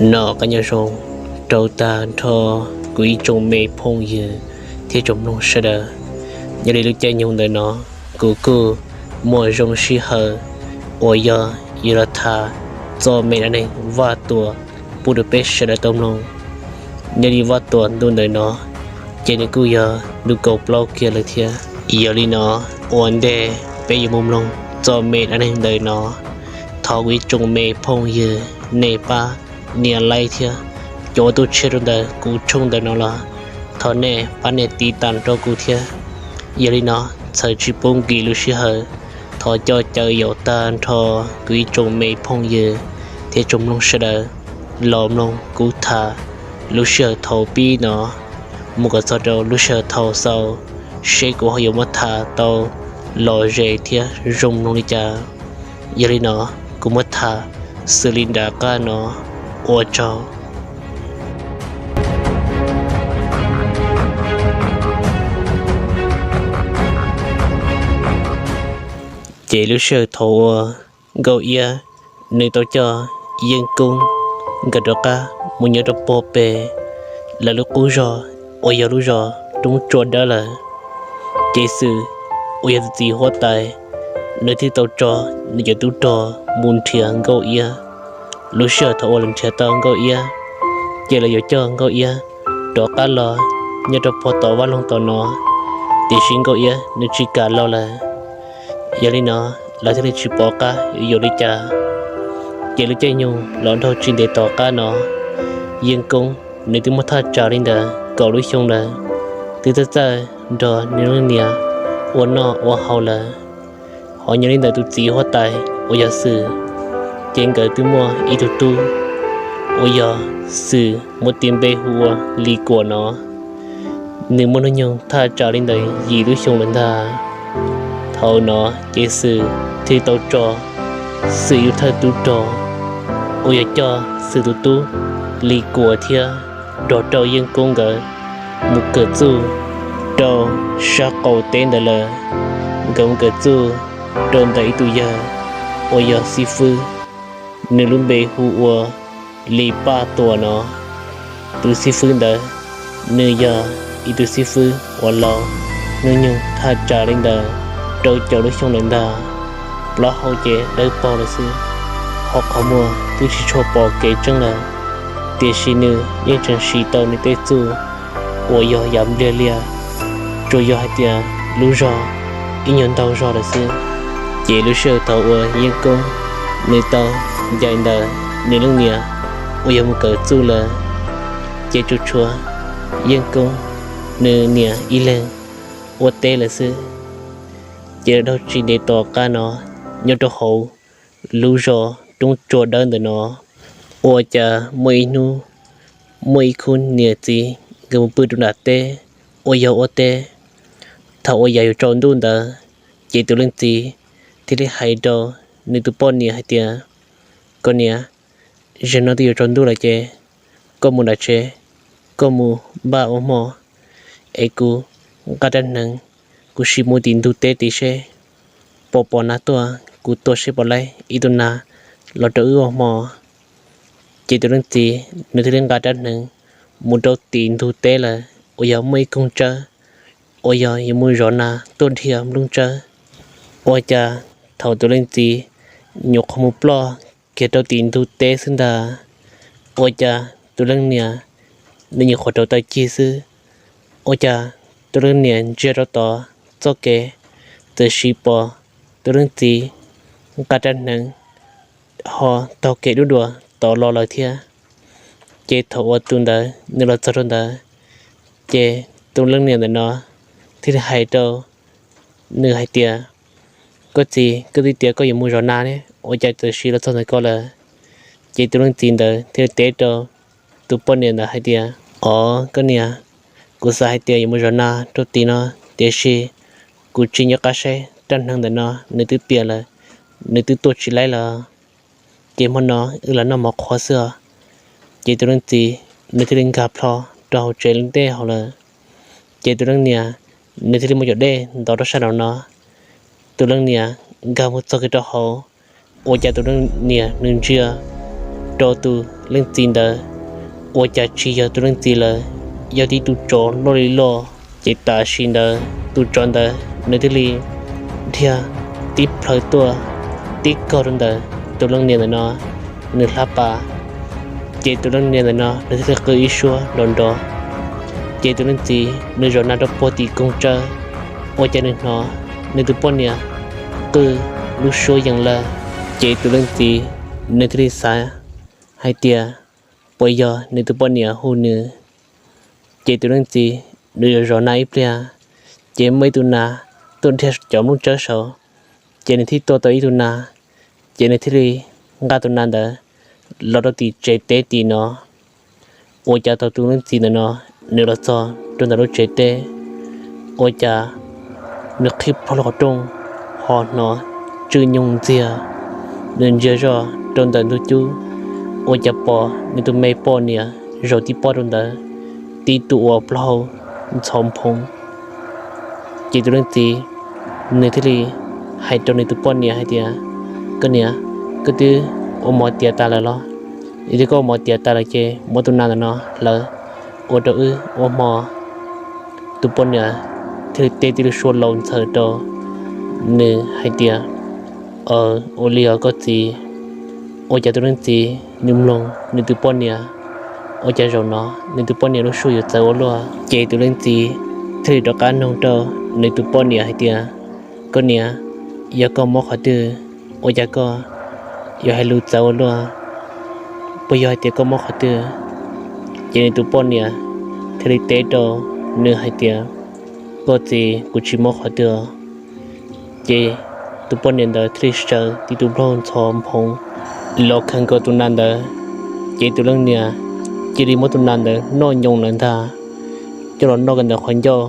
Nyob zoo rau tag nrho kuv ib tsoom me phooj ywg thiab tsoom mloog sawv daws. Nyob li lub caij nyoog ntawm no kuv kuj muaj zoo sij hawm uas yog yuav los tham txoj me dab neeg Vaj Tuam pub rau peb sawv daws tau mloog. Nyob li Vaj Tuam ntu ntawm no ces nws kuj yog ntu kaum plaub kiag lawm thiab. Yog li no, ua ntej peb yuav mus mloog txoj me dab neeg ntawm no, thov kuv ib tsoom me phooj ywg nej pab nias like thiab, cov uas tuaj tshiab rau ntawm kuv tshooj ntawm no los thov nej pab nias tiv tam rau kuv thiab. Yog li no, txhawm tsis pub nkim lub sij hawm, thov coj caw yaum tag nrho kuv ib tsoom me phooj ywg thiab tsoom mloog sawv daws los mloog kuv tham lub sij hawm thaum pib no mus kom txog rau lub sij hawm thaum xaus, seb kuv ho yuav muab tham tau lom zem thiab zoo mloog li cas. Yog li no, kuv muab tham xws li nram qab no, ua tsaug. Ces lub sij hawm thaum uas Nkauj Iab nws tau coj Yeej Koob nkawd rov qab mus nyob rau puag pem lawv lub qub zos uas yog lub zos Roob Tsua Dawb lawm, ces Xwm uas yog tus txiv huab tais, nws thiaj tau tso nws cov tub rog mus nrhiav Nkauj Iab. Lub sij hawm thaum uas lawv nrhiav tau Nkauj Iab, ces lawv yuav coj Nkauj Iab rov qab los nyob rau puag tom vaj loog tom no, tiam sis Nkauj Iab nws tsis kam los lawm. Yog li no, lawv thiaj li tsis pom qab yuav li cas. Ces lub caij nyoog los dhau tsis ntev tom qab no, Yeej Koob nws twb muaj thaj tsam li ntawm kaum lub xyoo lawm, twb txawj txawj nrog nws leej niam ua noj ua haus lawm. Ho nyob li ntawm tus txiv huab tais uas yog Xwm, ces nkawd twb muaj ib tug tub uas yog Xwm muab tis npe hu ua Lis Kuam no. Nws muaj hnub nyoog thaj tsam li ntawm yim lub xyoo lawm ntag. Thaum no ces Xwm thiaj tau tso Xwm ib thawj tub rog uas yog coj Xwm tus tub Lis Kuam thiab nrog rau Yeej Koob nkawd mus kawm txuj rau sab qaum teb ntawd lawm. Nkawd mus kawm txuj rau ntawm ib tug yawg uas yog xib fwb, nws lub npe hu ua Lis Paj Tuam no. Tus xib fwb ntawd nws yog ib tug xib fwb uas laus, hnub nyoog thaj tsam li ntawm rau caum lub xyoo lawm ntag, plaub hau ces dawb paug lawm xwb, ho qhov muag twb tsis tshua pom kev tseeb lawm, tiam sis nws yeej tseem siv tau nws tej txuj uas yog yav npliag liaj, tsuas yog hais tias lub zog ib nyuag ntaug zog lawm xwb. Ces lub sij hawm thaum uas Yeej Koob nws tau ncaim ntawm nws leej niam uas yog mus kawm txuj lawm, ces tsuas tshuav Yeej Koob nws niam ib leeg ua teb lawm xwb. Ces dhau tsis ntev tom qab no, nyob rau hauv lub zos Roob Tsua Dawb ntawm no, ua cas muaj ib hnub muaj ib khub niam txiv nkawd mus pw rau nram teb uas yog ua teb. Thaum uas yav yuav tsaus ntuj ntawd, ces tus leej txiv thiaj li hais rau nws tus poj niam hais tias, Koj niam, zaum no twb yuav tsaus ntuj lawm ces koj mus nram tsev, koj mus npaj ua hmo, es kuv nqa rab hneev, kuv sim mus tim ntug teb tid seb puas pom nas tuaj, kuv tua seb puas laib ib tug nas los rau wb ua hmo. Ces tus leej txiv nws thiaj li nqa rab hneev mus rau tim ntug teb lawm uas yog muaj ib koog tsawb uas yog yuav mus zov nas tuaj dhia nplooj tsawb. Ua cas thaum tus leej txiv nyuam qhuav mus ploj kiag rau tim ntug teb xwb ntag, ua cas tus leej niam nws nyuam qhuav rauv taws cig xwb, ua cas tus leej niam ntsia rau tod txoj kev, txawm sim pom tus leej txiv nqa rab hneev ho taug kev dub dua tod los lawm thiab. Ces thaum uas tus ntawd nws los txog rau ntawd, ces tus leej niam ntawm no thiaj li hais rau nws hais tias, Koj txiv, koj twb tias koj yuav mus zov nas ne, ua cas txawm sim los txog ntawm ko lawm? Ces tus leej txiv ntawd thiaj li teb rau tus poj niam ntawd hais tias, Os koj niam, kuv xav hais tias yuav mus zov nas rau tim no, tiam sis kuv tsis nco qab saib rab hneev ntawm no nws twb piam lawm, nws twb tuaj tsis laib lawm. Ces hmo no wb los noj mov qhuav xwb os. Ces tus leej txiv nws thiaj li nkag plho rau hauv tsev ntej hauv lawm. Ces tus leej niam nws thiaj li muab cov dej ntov rau sab nraum no. Tus leej niam nkag mus txog kiag rau hauv, ua cas tus leej niam nws ntsia rau tus leej txiv ntawd, ua cas tsis yog tus leej txiv lawm, yog tib tug tsov loj li loj. Ces tam sim ntawd tus tsov ntawd nws thiaj li dhia tib plhaw tuaj, tib kaug rau ntawm tus leej niam ntawm no nws hlab pas. Ces tus leej niam ntawm no nws thiaj li qw ib suab nrov nrov. Ces tus leej txiv nws zaum na rau puag tim koog tsawb, ua cas nws hnov nws tus poj niam qw lub suab yees lawm. Ces tus leej txiv nws thiaj li xav hais tias puas yog nws tus poj niam hu nws. Ces tus leej txiv nws zaum zaum na ib pliag, ces muaj ib tug nas tuaj dhia cov nplooj tsawb saud, ces nws thiaj tua tau ib tug nas, ces nws thiaj li nqa tus nas ntawd los rau tim tsev teb tim no. Ua cas thaum tus leej txiv ntawm no nws los txog rau ntawm lub tsev teb, ua cas nws qhib plho lub qhov rooj, ho hnov tsw nyoog ntxiag. Nws ntsia zoj rau ntawm ntug cub, ua cas pom nws tus me poj niam zaum tib pob rau ntawd, tib tug ua plaub hau ntxhov nphoo. Ces tus leej txiv nws thiaj li hais rau nws tus poj niam hais tias, Koj niam, koj twb ua mov tiav tas lawm los? Yog tias koj ua mov tiav tas lawm ces muab tus nas ntawm no hlawv ua rau wb ua hmo. Tus poj niam thiaj li teb tib lub suab laus ntxhaws rau nws hais tias, Aws, ua li os koj txiv. Ua cas tus leej txiv nws mloog nws tus poj niam, ua cas zaum no nws tus poj niam lub suab yuav txawv ua luaj. Ces tus leej txiv thiaj li rov qab nug rau nws tus poj niam hais tias, Koj niam, yog koj mob qhov twg, ua cas koj yuav hais lus txawv ua luaj? Puas yog hais tias koj mob qhov twg? Ces nws tus poj niam thiaj li teb rau nws hais tias, Koj txiv, kuv tsis mob qhov twg. Ces tus poj niam ntawd thiaj li sawv tib tug plaub hau ntxhov nphoo los khaws nkaus tus nas ntawd. Ces tus leej niam cia li muab tus nas ntawd noj nyoos lawm ntag, coj los noj kiag ntawm qhov ncauj.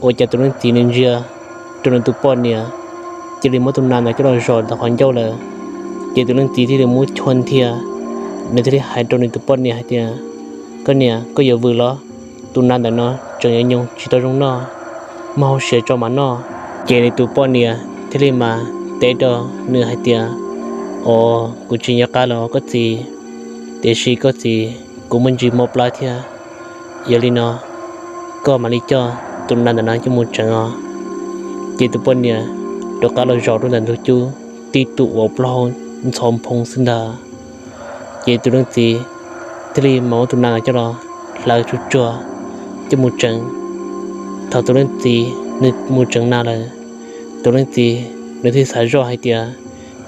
Ua cas tus leej txiv nws ntsia rau nws tus poj niam, cia li muab tus nas ntawd coj los zom ntawm qhov ncauj lawm. Ces tus leej txiv thiaj li muab chua nthias, nws thiaj li hais rau nws tus poj niam hais tias, Koj niam, koj yuav vwm los? Tus nas ntawm no tseem yuav nyoos tsis tau zoo noj, muab hauv siav tso mam noj. Ces nws tus poj niam thiaj li mas teb rau nws hais tias, Os, kuv tsis nco qab los koj txiv, tiam sis koj txiv, kuv muaj ntsis mob plab thiab. Yog li no koj mam li coj tus nas ntawm no coj mus tsev os. Ces tus poj niam rov qab los zaum rau ntawm ntug cub, tib tug ua plaub hau ntxhov nphoo xwb ntag. Ces tus leej txiv thiaj li mas muab tus nas coj los hlawv tsuag tsuag coj mus tsev. Thaum tus leej txiv nws mus tsev nas lawm, tus leej txiv nws thiaj xav zoj hais tias,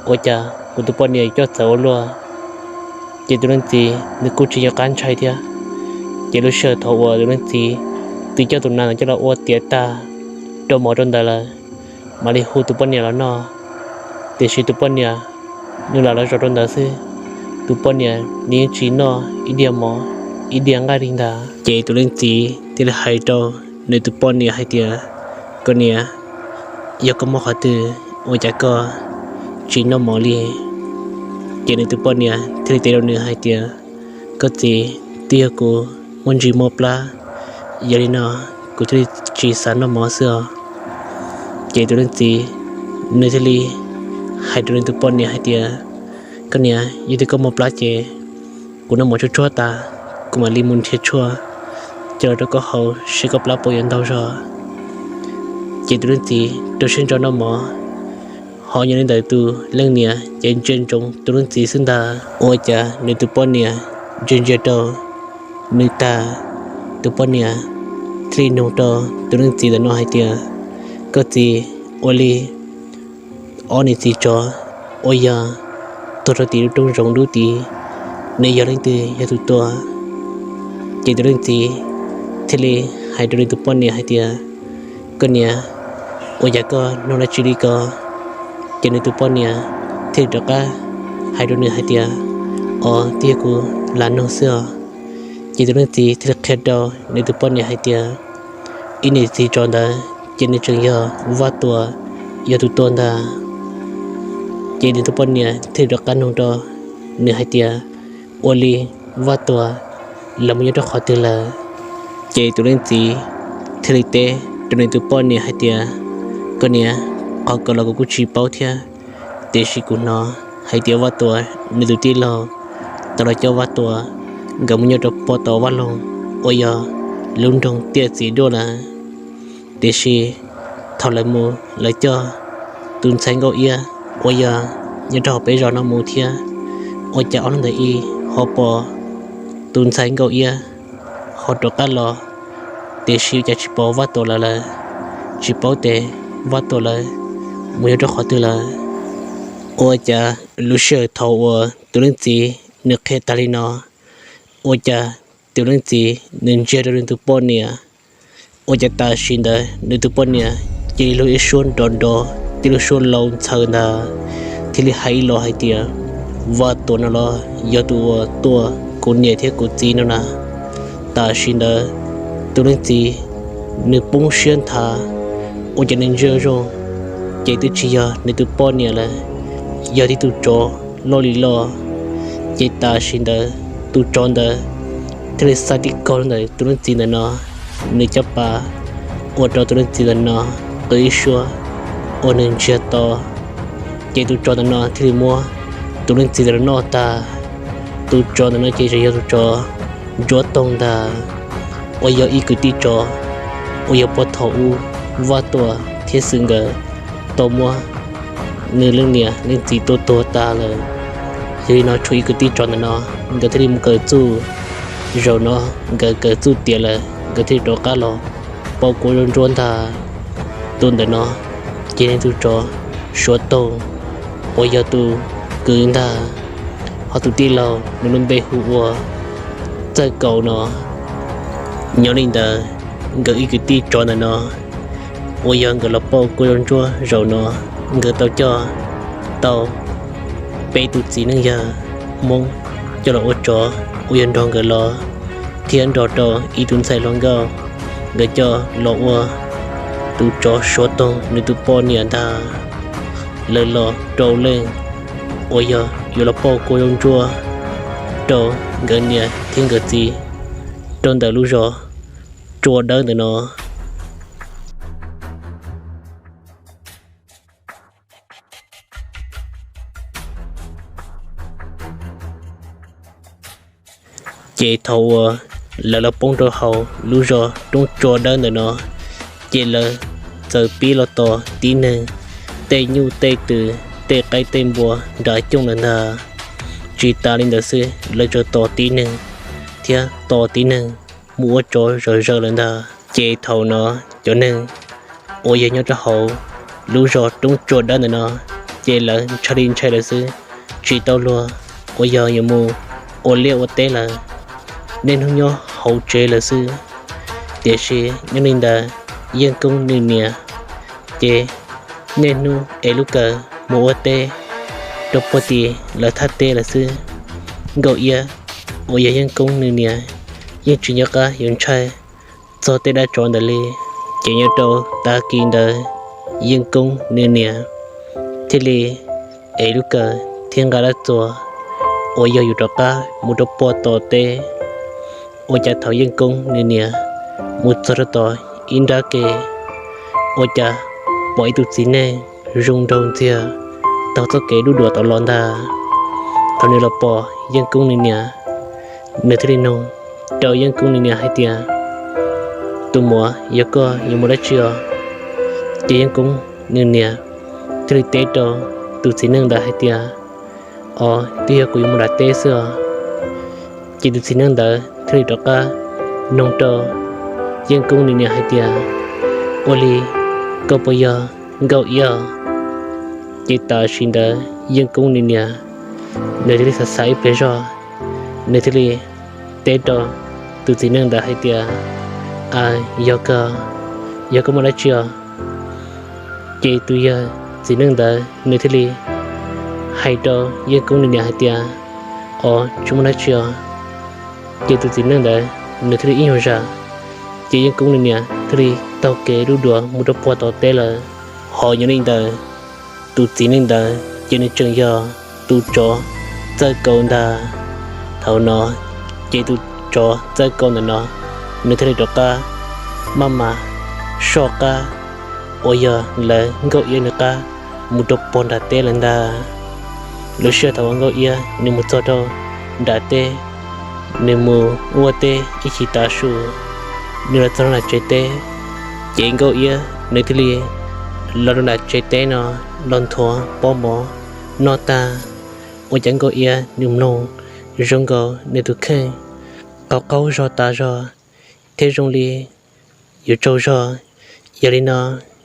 Ua cas kuv tus poj niam coj txawv ua luaj? Ces tus leej txiv nws kuj tsis nco qab ntshai thiab. Ces lub sij hawm thaum uas tus leej txiv twb coj tus nas coj los ua tiav tag, rau mov rau ntawd lawm, mam li hu tus poj niam los noj. Tiam sis tus poj niam nws lam los zaum rau ntawd xwb, tus poj niam nws yeej tsis noj ib diav mov ib diav nqaij li ntag. Ces tus leej txiv thiaj li hais rau nws tus poj niam hais tias, Koj niam, yog koj mob qhov twg ua cas koj tsis noj mov li? Ces nws tus poj niam thiaj li teb rau nws hais tias, Koj txiv, twb yog kuv muaj ntsis mob plab, yog li no kuv thiaj li tsis xav noj mov xwb os. Ces tus leej txiv nws thiaj li hais rau nws tus poj niam hais tias, Koj niam, yog tias koj mob plab ces kuv noj mov tshuaj tshuaj tas, kuv mam li mus nrhiav tshuaj coj los rau koj haus seb koj plab puas yuav ntau zog. Ces tus leej txiv rau siab ntso noj mov, ho yog li ntawd tus leej niam ces ntsia ntsoov tus leej txiv xwb ntag. Ua cas nws tus poj niam ntsia ntsia rau nws tag, tus poj niam thiaj li nug rau tus leej txiv ntawm no hais tias, Koj txiv, ua li ob niam txiv tsov uas yog tuag rau tim lub roob zoov dub tid, nws yog leej twg yog tus tua? Ces tus leej txiv thiaj li hais rau nws tus poj niam hais tias, Koj niam, ua cas koj nug dab tsi li ko? Ces nws tus poj niam thiaj li rov qab hais rau nws hais tias, Os, twb yog kuv lam nug xwb os. Ces tus leej txiv thiaj li qhia rau nws tus poj niam hais tias, Ib niam txiv tsov ntawd ces nws tseem yog Vaj Tuam yog tus tua ntag. Ces nws tus poj niam thiaj li rov qab nug rau nws hais tias, Ua li Vaj Tuam los mus nyob rau qhov twg lawm? Ces tus leej txiv thiaj li teb rau nws tus poj niam hais tias, Koj niam, qhov ko los kuv kuj tsis paub thiab, tiam sis kuv hnov hais tias Vaj Tuam nws tus tij laug tau los coj Vaj Tuam nkawd mus nyob rau puag tom vaj loog uas yog lub nroog Tiaj Txiv Duaj lawm. Tiam sis thaum lawv mus lawv coj tus ntxhais Nkauj Iab uas yog nyob rau hauv peb zos no mus thiab, ua cas ob hnub ntawd ib ho pom tus ntxhais Nkauj Iab ho rov qab los, tiam sis ua cas tsis pom Vaj Tuam lawv lawm, tsis paub tias Vaj Tuam lawv mus nyob rau qhov twg lawm. Ua cas lub sij hawm thaum uas tus leej txiv nws qhia tas li no, ua cas tus leej txiv nws ntsia rau nws tus poj niam, ua cas tam sim ntawd nws tus poj niam cia li lub ib suab nrov nrov tib lub suab laus ntxhaws ntag, thiaj li hais ib los hais tias, Vaj Tuam no los yog tus uas tua kuv niam thiab kuv txiv no na. Tam sim ntawd tus leej txiv nws poob siab nthav, ua cas nws ntsia zoo ces twb tsis yog nws tus poj niam lawm, yog tib tug tsov loj li loj. Ces tam sim ntawd tus tsov ntawd thiaj li xa tib kaug ntawm tus leej txiv ntawm no, nws caj pas ua rau tus leej txiv ntawm no qw ib suab uas nws ntsiag to. Ces tus tsov ntawm no thiaj li muab tus leej txiv ntawm no noj tag. Tus tsov ntawm no ces tseem yog tus tsov ntsuab toog ntag, uas yog ib kwv tij tsov uas yog puag thaum ub Vaj Tuam thiab Xwm nkawd tau muab nws leej niam leej txiv tua tuag tag lawm. Yog li no tshuav ib kwv tij tsov ntawm no nkawd thiaj li mus kawm txuj. Zaum no nkawd kawm txuj tiav lawm nkawd thiaj li rov qab los pauj kuab zaub ntsuab ntag. Tus ntawm no ces yog tus tsov Suav Toog uas yog tus kwv ntag, ho tus tij laug nws lub npe hu ua Txawj Kaus no. Nyob li ntawd nkawd ib kwv tij tsov ntawm no uas yog nkawd los pauj kuab zaub ntsuab zaum no, nkawd tau coj tau peb tus txiv neej yawg Hmoob coj los ua tsov uas yog nrog nkawd los, thiab nrog rau ib tug ntxhais hluas nkauj, nkawd coj los ua tus tsov Suav Toog nws tus poj niam ntag. Lawv los rau leej uas yog yuav los pauj kuab zaub ntsuab rau nkawd niam thiab nkawd txiv rau ntawm lub zos Tsua Dawb ntawm no. Ces thaum uas lawv los poob rau hauv lub zos roob Tsua Dawb ntawm no, ces lawv txawm pib los tos tib neeg, tej nyuj tej twm, tej qaib tej npua nram cooj lawm ntag. Tsis tas li ntawd xwb, lawv tseem tos tib neeg thiab tos tib neeg mus ua tsov zom zaws lawm ntag. Ces thaum no cov neeg uas yog nyob rau hauv lub zos roob Tsua Dawb ntawm no, ces lawv ntshai li ntshai lawm xwb, tsis tau luag uas yog yuav mus ua liaj ua teb lawm, niaj hnub nyob hauv tsev lawm xwb. Tiam sis nyob li ntawd Yeej Koob nws niam ces niaj hnub ev lub kawm mus ua teb rau puag tim lawv thaj teb lawm xwb. Nkauj Iab uas yog Yeej Koob nws niam yeej tsis nco qab yuav ntshai txog tej dab tsov ntawd li. Ces nyob rau tag kis ntawd Yeej Koob nws niam thiaj li ev lub kawm thiab nqa dab txuas uas yog yuav rov qab mus rau puag tom teb. Ua cas thaum Yeej Koob nws niam mus txog rau tom ib nrab ke, ua cas pom ib tug txiv neej zoo nraug ntxiag taug txoj kev duj duas tom los ntag. Thaum nws los pom Yeej Koob nws niam, nws thiaj li nug rau Yeej Koob nws niam hais tias, Tus muam, yog koj yuav mus dab tsi os? Ces Yeej Koob nws niam thiaj li teb rau tus txiv neej ntawd hais tias, Os, twb yog kuv yuav mus nram teb xwb os. Ces tus txiv neej ntawd thiaj li rov qab nug rau Yeej Koob nws niam hais tias, Ua li, koj puas yog Nkauj Iab? Ces tam sim ntawd Yeej Koob nws niam, nws thiaj li xav xav ib pliag zog, nws thiaj li teb rau tus txiv neej ntawd hais tias, A, yog koj, yog koj muaj dab tsi os? Ces tus yawg txiv neej ntawd nws thiaj li hais rau Yeej Koob nws niam hais tias, Os, tsis muaj dab tsi os. Ces tus txiv neej ntawd nws thiaj li ib nyuag zam, ces Yeej Koob nws niam thiaj li taug kev duj duas mus rau puag tom teb lawm. Ho nyob li ntawd, tus txiv neej ntawd ces nws tseem yog tus tsov Txawj Kaus ntag. Thaum no, ces tus tsov Txawj Kaus ntawm no, nws thiaj li rov qab maj mam soj qab uas yog lawv Nkauj Iab nws qab mus rau puag nram teb lawm ntag. Lub sij hawm thaum uas Nkauj Iab nws mus txog rau nram teb, nws mus ua teb ib chim tav su, nws los txog nram tsev teb, ces Nkauj Iab nws thiaj li los rau nram tsev teb no los nthuav pob mov noj tag, ua cas Nkauj Iab nws mloog zoo nkaus nws tus kheej qaug qaug zog tas zog thiab zoo li yuav tsaug zog. Yog li no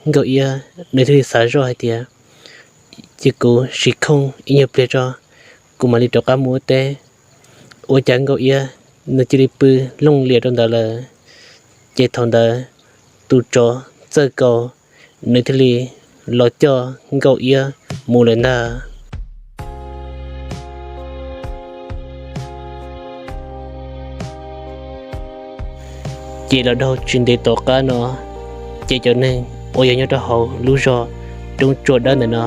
Nkauj Iab nws thiaj li xav zoj hais tias, cia kuv sim khooj ib nyuag pliag tso, kuv mam li rov qab mus ua teb. Ua cas Nkauj Iab nws cia li pw looj lias rau ntawd lawm. Ces thaum ntawd tus tsov txawj kaus nws thiaj li los coj Nkauj Iab mus lawm ntag. Ces los dhau tsis ntev tom qab no, ces cov neeg uas yog nyob rau hauv lub zos Roob Tsua Dawb ntawm no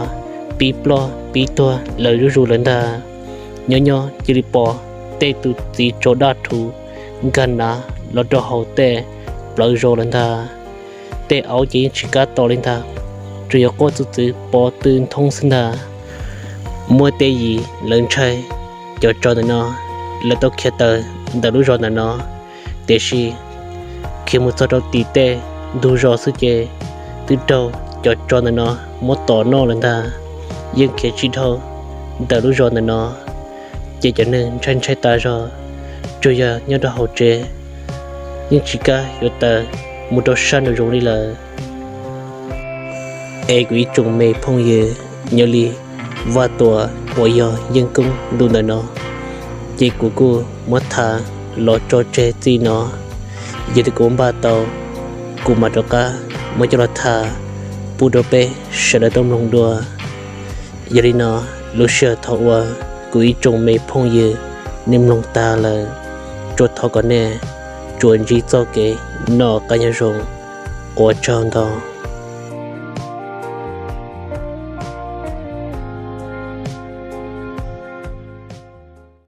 pib ploj pib tuag lawv zuj zus lawm ntag. Nyob nyob cia li pom tej tus txiv tsov daj rhuv nkag nav los rau hauv tej plawv zos lawm ntag. Tej aub ces yeej tsis kam tos li ntag, tsuas yog quaj txuj txwv pov tw nthoob xwb ntag. Muaj tej yim lawv ntshai cov tsov ntawm no, lawv tau khiav tawm ntawm lub zos ntawm no, tiam sis khiav mus txog rau tim tej ntug zos xwb ces twb raug cov tsov ntawm no muab tom noj lawm ntag. Yeej khiav tsis dhau ntawm lub zos ntawm no, ces cov neeg ntshai ntshai tas zog, tsuas yog nyob rau hauv tsev yeej tsis kam yuav tawm mus rau sab nraum zoov li lawm. Es kuv ib tsoom me phooj ywg, nyob li Vaj Tuam uas yog Yeej Koob ntu ntawm no, ces kuv kuj muab tham los tso tseg txij no. Yog tias kuv npaj tau, kuv mam rov qab muab coj los tham pub rau peb sawv daws tau mloog dua. Yog li no, lub sij hawm thaum uas kuv ib tsoom me phooj ywg nej mloog tag lawm, tsuas thov kom nej tsuas ntsib txoj kev noj qab nyob zoo. Ua tsaug ntau.